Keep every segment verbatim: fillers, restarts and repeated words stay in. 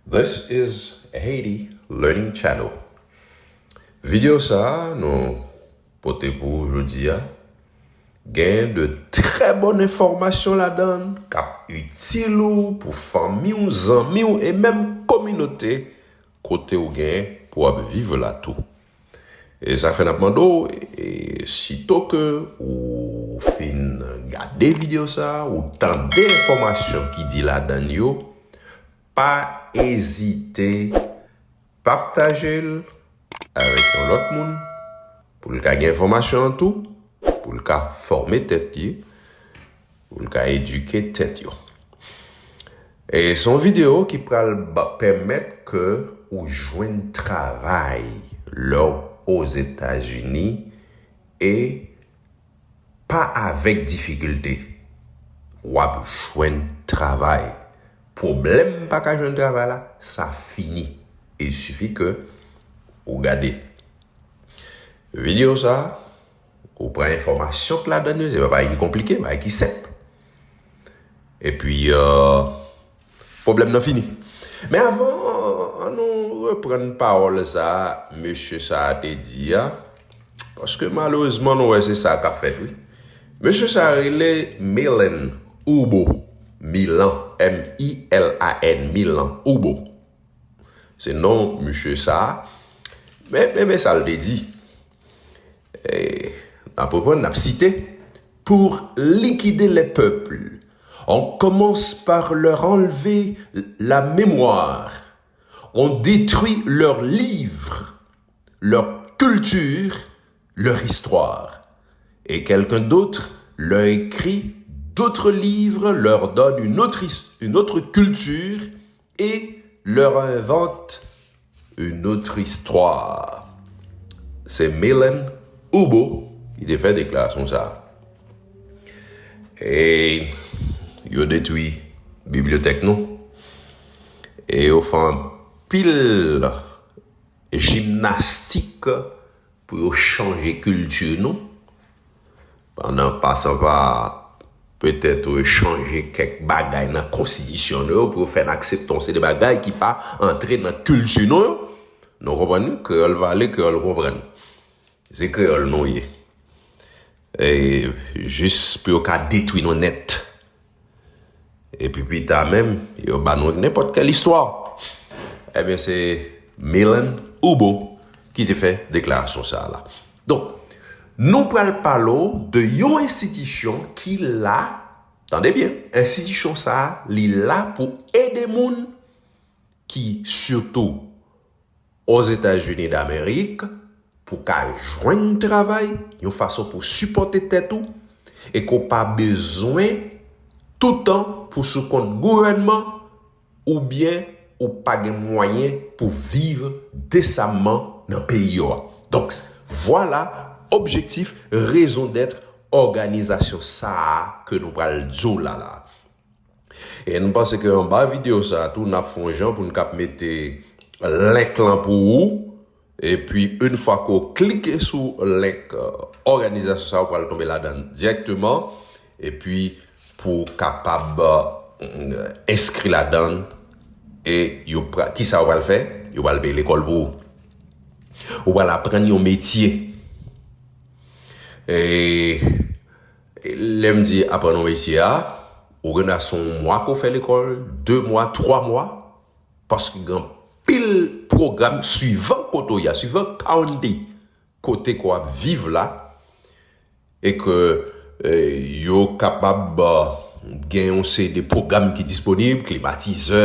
This is Haiti Learning Channel. Videyo sa a nou pote pou ou jodi a gen de trè bòn enfòmasyon ladan l k ap itil ou pou fanmi w, zanmi w e menm kominote kote w gen pou w ap viv la tou. E sa fè n ap mande w, e, sito ke ou fin gade videyo sa a, ou tande enfòmasyon ki di ladan l yo, pa ezite pataje l avèk yon lòt moun pou l ka gen enfòmasyon an tou, pou l ka fòme tèt li, pou l ka edike tèt yo. E se yon videyo ki pral ba- pèmèt ke ou jwenn travay lè w Ozetazini e pa avèk difikilte w ap jwenn travay. Pwoblèm pa ka jwenn travay la, sa fini. Il sifi ke ou gade videyo sa a, ou pran enfòmasyon k ladan l yo, se pa bagay ki konplike, bagay ki senp. Epi, euh, pwoblèm nan fini. Men avan, an nou reprann pawòl sa a, mesye sa a te di a, paske malerezman nou wè se sa k ap fèt, wi. Mesye sa a rele Milan Ubo, Milan, M I L A N, Milan Ubo. Se non misye sa a. Men, men, men sa l te di. E, n ap reprann, n ap site. Pour liquider les peuples, on commence par leur enlever la mémoire. On détruit leurs livres, leur culture, leur histoire. Et quelqu'un d'autre leur écrit d'autres livres, leur donne une autre, his- une autre culture et leur invente une autre histoire. Se Milan Ubo ki te fè deklarasyon sa a. E yo detwi bibliyotèk nou. E yo fè anpil jimnastik pou yo chanje kilti nou. Pandan pasan pa petèt chanje kèk bagay nan konstitisyon nou yo pou yo fè n aksepte yon seri de bagay ki pa antre nan kilti nou yo. Nou konprann wi, kreyòl pale, kreyòl konprann. Se kreyòl nou ye. E jis pou yo ka detwi nou nèt. Epi pita menm, yo ba nou nenpòt kèl istwa. Ebyen, se Milan Ubo ki te fè deklarasyon sa a la. Donk, nou pral pale w de yon enstitisyon ki la, tande byen, enstitisyon sa a, li la pou ede moun ki sitou Ozetazini Damerik pou ka jwenn travay, yon fason pou sipòte tèt ou, e ke w pa bezwen toutan pou sou kont gouvènman, oubyen ou pa gen mwayen pou viv desamman nan peyi yo a. Donk, vwala objektif, rezon dèt òganizasyon sa a ke nou pral di w la la. E n panse ke anba videyo sa a tou, n ap fè yon jan pou n kap mete link lan pou ou. Epi, yon fwa ke w klike sou link, euh, òganizasyon sa a, ou pral tonbe ladan l dirèkteman. Epi, pou w kapab, euh, enskri ladan l, e yo pra, kisa yo pral fè? Yo pral peye lekòl pou ou. Ou pral aprann yon metye. E, e lè m di aprann yon metye a, ou gen dwa se yon mwa ke w fè lekòl, de mwa, twa mwa, paske gen anpil pwogram swivan kote w ye a, swivan county kote ke w ap viv la, e ke, eh, yo kapab, eh, gen yon seri de pwogram ki disponib, klimatizè,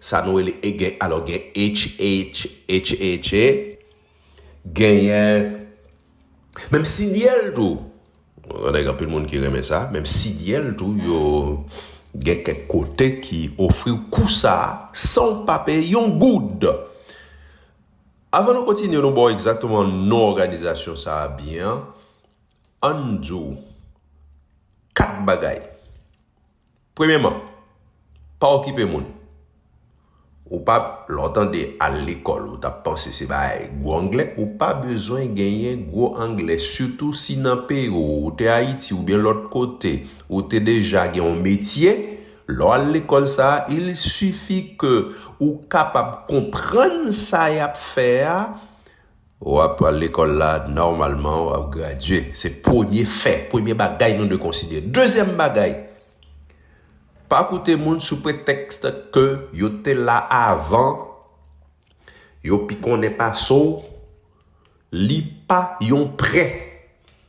sa nou rele, e gen, alò gen H H, H H A, genyen menm C D L tou. Gen anpil moun ki renmen sa, menm C D L tou, yo gen kèk kote ki ofri w kou sa a san w pa peye yon goud. Avan nou kontinye, nou ba w egzakteman non òganizasyon sa a byen an. Ann di w kat bagay. Premyèman, pa okipe moun. Ou pa, lè w tande al lekòl, ou t ap panse se bagay gwo anglè, ou pa bezwen genyen gwo anglè, sitou si nan peyi w, ou te Ayiti oubyen lòt kote, ou te deja gen yon metye, lè w al lekòl sa a, il sifi ke ou kapab konprann sa y ap fè a, w ap al lekòl la nòmalman, w ap gradye. Se premye fè, premye bagay nou dwe konsidere. Dezyèm bagay, pa koute moun sou pretèks ke yo te la avan, yo pi konnen pase w, li pa yon prè.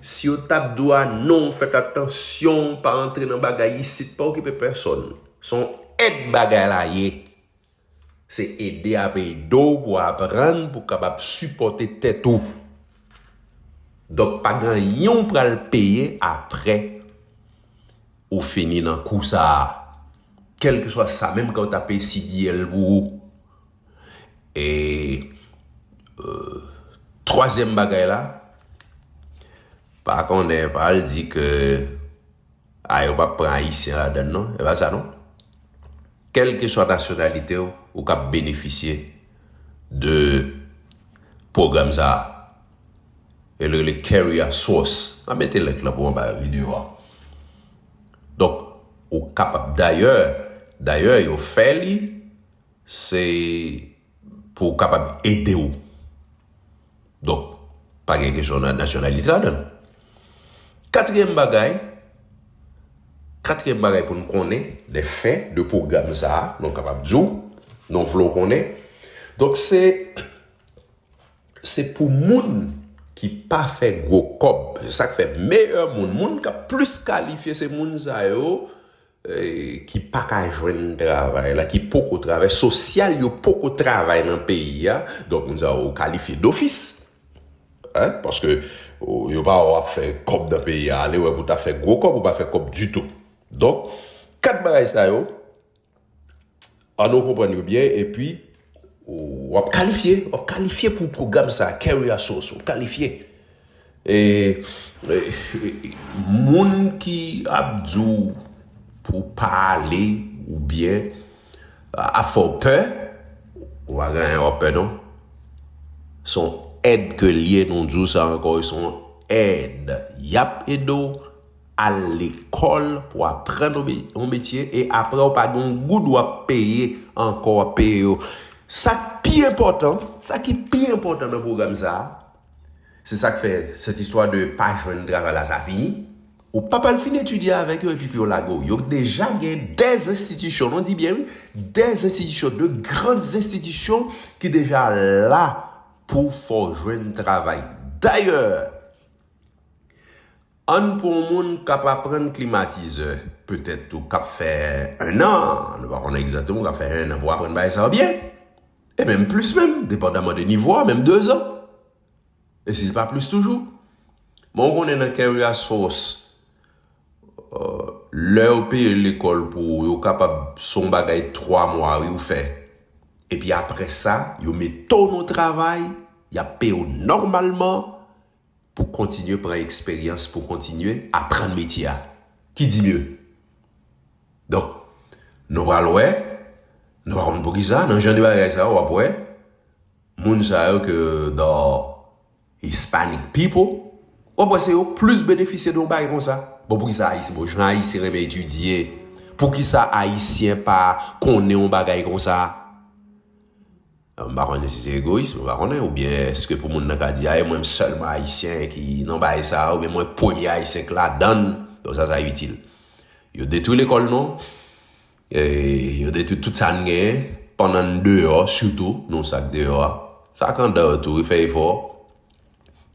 Si yo t ap di w a non, fèt atansyon, pa antre nan bagay isit, pa okipe pèsonn. Se yon èd bagay la ye. Se ede ap ede w pou aprann, pou kapab sipòte tèt ou. Donk, pa gen anyen w pral peye apre ou fini nan kou sa a. Kèlkeswa sa, menm kan w t ap esidi l pou ou. E, euh, twazyèm bagay la, pa konnen, pa al di ke, a, yo p ap pran Ayisyen ladan l, non. E pa sa, non. Kèlkeswa nasyonalite w, ou kab benefisye de pwogram sa a. E l rele Career Source. M a mete link lan pou anba videyo a. Donk, ou kapab, dayè, dayè, yo fè li, se pou kapab ede w. Donk, pa gen kesyon nan nasyonalite ladan l. Katriyèm bagay, katriyèm bagay pou n konnen, de fè, de pwogram sa a, nou kapab di w, nou vle w konnen. Donk, se, se pou moun ki pa fè gwo kòb. Se sa k fè meyè moun, moun k ap plis kalifye, se moun sa yo, eh, ki pa ka jwenn travay la, ki poko travay, sosyal yo poko travay nan peyi a. Donk, moun sa yo kalifye dofis. Hein? Paske, o, yo pa wè w ap fè kòb nan peyi a, ale wè pou w ta fè gwo kòb, ou pa fè kòb ditou. Donk, kat bagay sa yo, ann nou konprann yo byen, epi w ap kalifye, w ap kalifye pou pwogram sa, Career Source, w ap kalifye. E, e, e, moun ki ap di w pou w pa ale, oubyen ap fè w pè, ou pa gen anyen w ap pè non. Se yon èd ke l ye, nou di w sa ankò, se yon èd. Y ap ede w al lekòl pou aprann yon me-, yon metye, e apre w pa gen yon goud w ap peye ankò, w ap peye yo. Sa k pi enpòtan, sa ki pi enpòtan nan pwogram sa a, se sa k fè cette histoire de pa jwenn travay la, sa fini. Ou pa pral fin etidye avèk yo epi pou yo lage w. Yo deja gen des institutions, nou di byen wi, des institutions, de grandes institutions ki deja la pou fè w jwenn travay. Dayè, ann pran yon moun k ap aprann klimatizè, petèt ou k ap fè en an, nou pa konnen egzakteman, ou k ap fè en an pou aprann bagay sa yo byen. E menm plis menm, depandaman de nivo a, menm dezan. E si l pa plis toujou. Men w konnen nan Career Source, euh, lè yo peye lekòl pou ou, yo kapab se yon bagay twa mwa, wi, ou fè. Epi apre sa, yo mete w nan travay, y ap peye w nòmalman pou kontinye pran eksperyans, pou kontinye aprann metye a. Ki di mye? Donk, nou pral wè, nou pa konn poukisa, nan jan de bagay sa yo, w ap wè, moun sa yo ke the Hispanic people, w ap wè se yo plis benefisye de yon bagay konsa. Bon, poukisa Ayisyen, bon, jan Ayisyen renmen etidye, poukisa Ayisyen pa konnen yon bagay konsa? M pa konnen si se egoyis, m pa konnen, oubyen èske pou moun nan ka di, a, e mwen sèlman Ayisyen ki nan bagay sa, oubyen mwen premye Ayisyen k ladan l, donk sa, sa itil. Yo detwi lekòl nou, e yo detwi tout sa n genyen, pandan n deyò, sitou, nou sa k deyò a. Sa k anndan yo tou, wi, fè efò,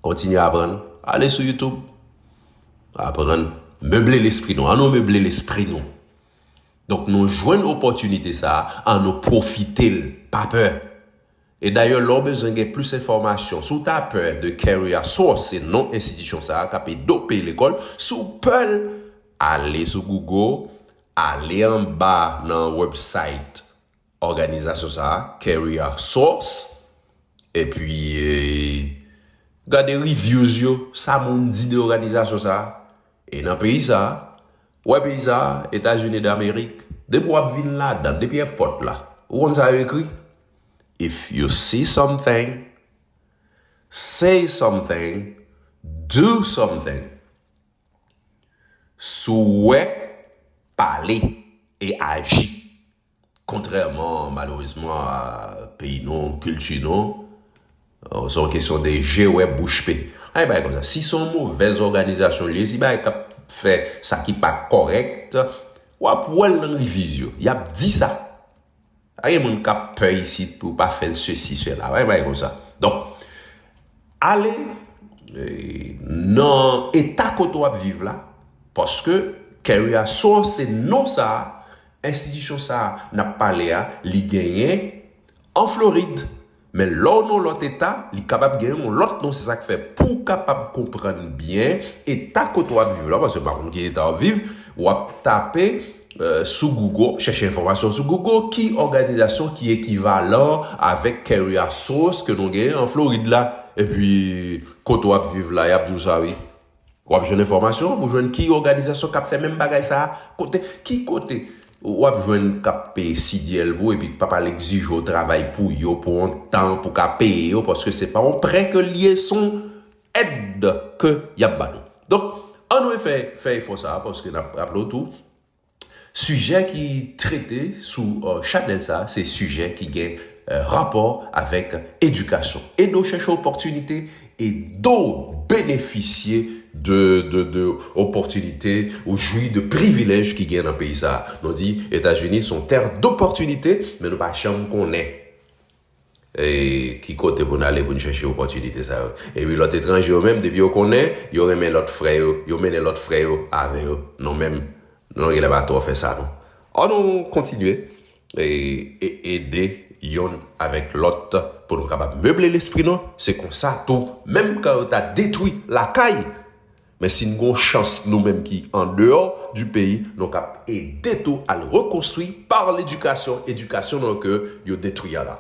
kontinye aprann, ale sou YouTube, aprann, meble lespri nou, ann nou meble lespri nou. Donk, nou jwenn opòtinite sa a, ann nou pwofite l, pa pè. E dayè, lè w bezwen gen plis enfòmasyon, si w ta pè de Career Source, se non enstitisyon sa a k ap ede w peye lekòl, si w pè l, ale sou Google, ale anba nan website òganizasyon sa a, Career Source, epi, eh, gade reviews yo, sa moun di de òganizasyon sa a. E nan peyi sa a, w wè peyi sa a, Etazini Damerik, depi w ap vin ladan, depi èpòt la, ou konn sa yo ekri? If you see something, say something, do something. Si w wè, pale e aji. kontrèman, malerezman, a peyi nou, kilti nou, se yon kesyon de je, wè, bouch pe. Ay, bagay konsa. Si se yon movèz òganizasyon li ye, si bagay k ap fè sa ki pa kòrèk, w ap wè l nan reviz yo. Y ap di sa. Pa gen moun k ap pè isit pou pa fè l sesi, sela. Wè, bagay konsa. Donk, ale e, nan eta kote w ap viv la, paske Career Source se non sa a, enstitisyon sa a n ap pale a, li genyen an Florid. Men lè w nan lòt eta, li kapab genyen yon lòt non. Se sa k fè, pou w kapab konprann byen eta kote w ap viv la, paske m pa konn ki eta w ap viv, w ap tape sou Google, chèche enfòmasyon sou Google, ki òganizasyon ki ekivalan avèk Career Source ke nou genyen an Florid la. Epi, kote w ap viv la, y ap di w sa, wi. W ap jwenn enfòmasyon, w jwenn ki òganizasyon k ap fè menm bagay sa a, kote, ki kote w ap jwenn k ap peye C D L pou, epi k p ap al egzije w travay pou yo pou yon tan, pou ka peye yo, paske se pa yon prè ke l ye, se yon èd ke y ap ba nou. Donk, ann nou fè, fè efò sa a, paske n ap raple w tou, sijè ki trete sou chanèl sa a, se sijè ki gen rapò avèk edikasyon. Ede w chèche opòtinite, ede w benefisye de, de, de opòtinite ou jwi de privilèj ki gen nan peyi sa a. Nou di Etazini se yon terre d'opportunité, men nou pa janm konnen e, ki kote pou n ale pou n chèche opòtinite sa yo. Epi lòt etranje yo menm, depi yo konnen, yo renmen lòt frè yo, yo mennen lòt frè yo avè yo. Nou menm, nou genlè pa twò fè sa, non. Ann nou kontinye e, e ede yonn avèk lòt pou nou kapab meble lespri nou. Se konsa tou, menm kan yo ta detwi lakay, men si n gen yon chans, nou menm ki andeyò di peyi, nou kab ede tou al rekonstwi pa ledikasyon, edikasyon nou ke yo detwi a la.